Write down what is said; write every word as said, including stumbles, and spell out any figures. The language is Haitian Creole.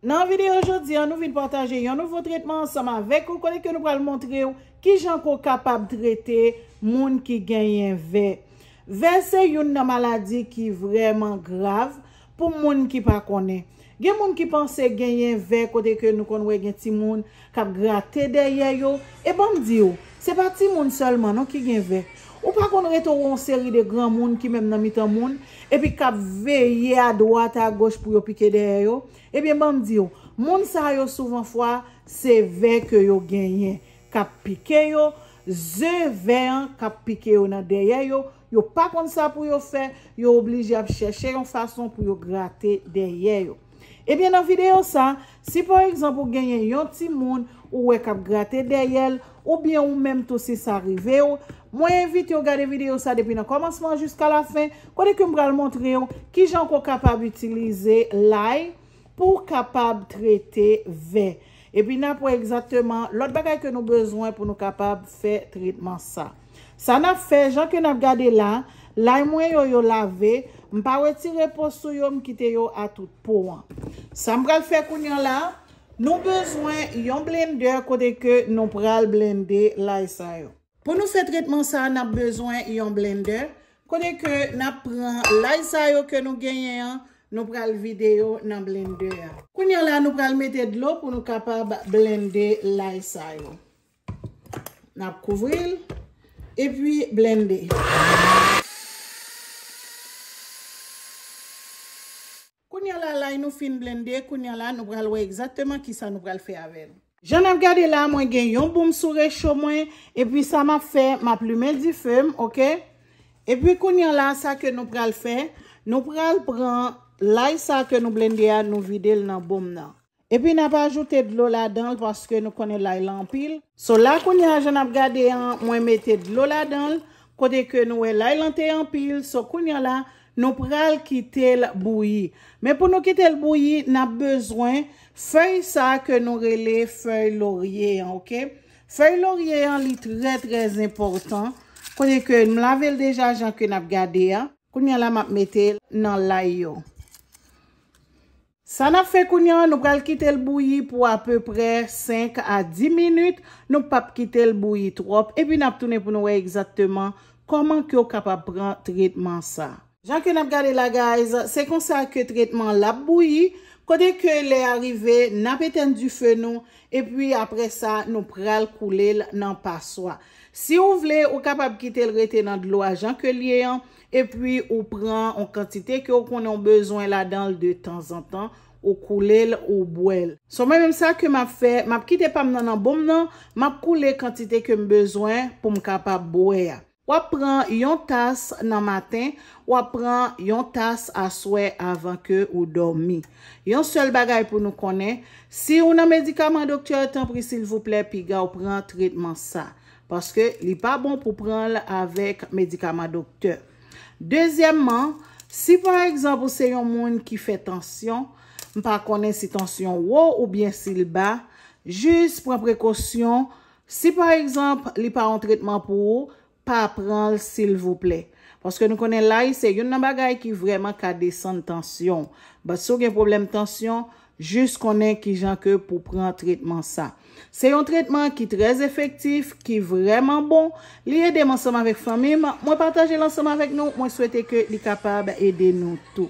Nan videyo jodi a, nou vin pataje yon nouvo tretman ansanm avèk ou, kote ke nou pral montre w kijan ke w kapab trete moun ki genyen vè. Vè se youn nan maladi ki vrèman grav pou moun ki pa konnen. Gen moun ki panse genyen vè kote ke nou konn wè gen timoun k ap grate dèyè yo. E ban m di w, se pa timoun sèlman non ki gen vè. Ou pa konn rete w yon seri de granmoun ki menm nan mitan moun, epi k ap veye adwat agoch pou yo pike dèyè yo. Ebyen, ban m di w, moun sa yo souvan fwa, se vè ke yo genyen k ap pike yo, ze vè an k ap pike yo nan dèyè yo, yo pa konn sa pou yo fè, yo oblije ap chèche yon fason pou yo grate dèyè yo. Ebyen, nan videyo sa, si pa egzanp ou genyen yon timoun ou wè k ap grate dèyè l, oubyen ou menm tou si sa rive w, mwen envite w gade videyo sa depi nan kòmansman jiska lafen, kote ke m pral montre w kijan ke w kapab itilize lay pou w kapab trete vè. Epi n ap wè egzakteman lòt bagay ke nou bezwen pou nou kapab fè tretman sa. Sa n ap fè, jan ke n ap gade la, lay mwen yo, yo lave, m pa retire po sou yo, m kite yo a tout po an. Sa m pral fè kounye a la, nou bezwen yon blendè kote ke nou pral blende lay sa yo. Pou nou fè tretman sa, n ap bezwen yon blendè, kote ke n ap pran lay sa yo ke nou genyen an, nou pral vide yo nan blendè a. Kounye a la, nou pral mete dlo pou nou kapab blende lay sa yo. N ap kouvri l, epi blende. Kounye a la, lay nou fin blende, kounye a la, nou pral wè egzakteman kisa nou pral fè avè l. Jan n ap gade la, mwen gen yon boum sou recho mwen, epi sa m ap fè, m ap limen dife m, oke? Epi kounye a la, sa ke nou pral fè, nou pral pran lay sa ke nou blende a, nou vide l nan boum nan. Epi n ap ajoute dlo ladan l paske nou konnen lay la anpil. So la kounye a, jan n ap gade an, mwen mete dlo ladan l, kote ke nou wè lay lan te anpil. So kounye a la, nou pral kite l bouyi. Men pou nou kite l bouyi, n ap bezwen fèy sa ke nou rele fèy lorye an, oke? Fèy lorye an, li trè, trè enpòtan. Kote ke m lave l deja, jan ke n ap gade a. Kounye a la, m ap mete l nan lay yo. Sa n ap fè kounye a, nou pral kite l bouyi pou apeprè senk a dis minit. Nou p ap kite l bouyi twòp. Epi n ap tounen pou nou wè egzakteman kòman ke w kapab pran tretman sa. Jan ke n ap gade la, guys, se konsa ke tretman l ap bouyi. Kote ke lè a rive, n ap etenn dife nou. Epi apre sa, nou pral koule l nan paswa. Si w vle, ou kapab kite l rete nan dlo a jan ke l ye an. Epi ou pran yon kantite ke w konnen w bezwen ladan l de tanzantan, ou koule l, ou bwè l. So mwen menm sa ke m ap fè, m ap kite pa m nan nan boum nan, m ap koule kantite ke m bezwen pou m kapab bwè a. W ap pran yon tas nan maten, w ap pran yon tas aswè avan ke ou dòmi. Yon sèl bagay pou nou konnen, si ou nan medikaman doktè, tanpri silvouplè, piga w pran tretman sa. Paske li pa bon pou pran l avèk medikaman doktè. Dezyèmman, si pa egzanp ou se yon moun ki fè tansyon, m pa konnen si tansyon wo oubyen si l ba, jis pran prekosyon. Si pa egzanp li pa yon tretman pou ou, pa pran l silvouplè. Paske nou konnen lay se youn nan bagay ki vrèman ka desann tansyon. But si w gen pwoblèm tansyon, jis konnen kijan ke pou pran tretman sa. Se yon tretman ki trè efektif, ki vrèman bon. Li ede m ansanm avèk fanmi m. Mwen pataje l ansanm avèk nou. Mwen swete ke li kapab ede nou tou.